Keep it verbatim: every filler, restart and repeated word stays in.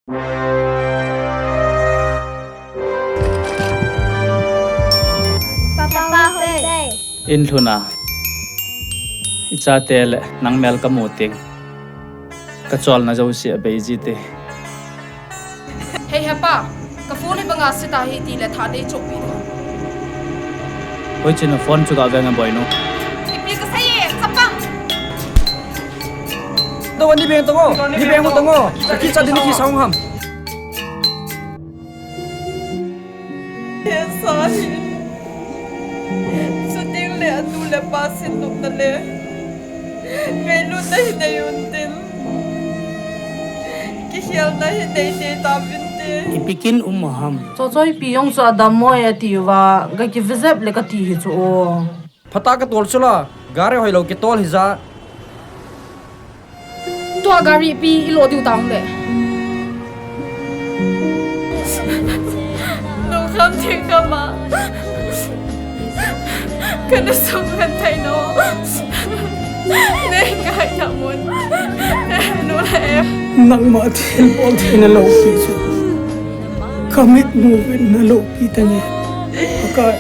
Papa, hoi dai. In lhun a, ichate le nang mel kamu teng, kacholna jouse abei jite. Hei hepa, ka phone hi banga sita hi tile tha nei chohpi ding. Hoi china phone chu gaveng e boinu. Ipi kasei e, chapang. Tua ni beng tong o, ni beng u tong o. Kakicha ding ni kisa hung ham. He sa hi. Shooting le atu le pa sin nop na le. Ngailutna hi nei untin. Kikhelna hi nei nei tauvinte. Ipi kin um ham. Chochoi pi jong chu adammo e ati uva, ga kivejep le kati hi chu o. Phatah katol chula, gari hoilou kitol hija. Tua gari pi ilo diu tang le. Nung kham thing kham a. Kana sum kan thei no. Nei ngai ta mun. Nu le. Nangma thil bol thei na loupi chu. Kamit mu vin na loupi ta nge. Pakai.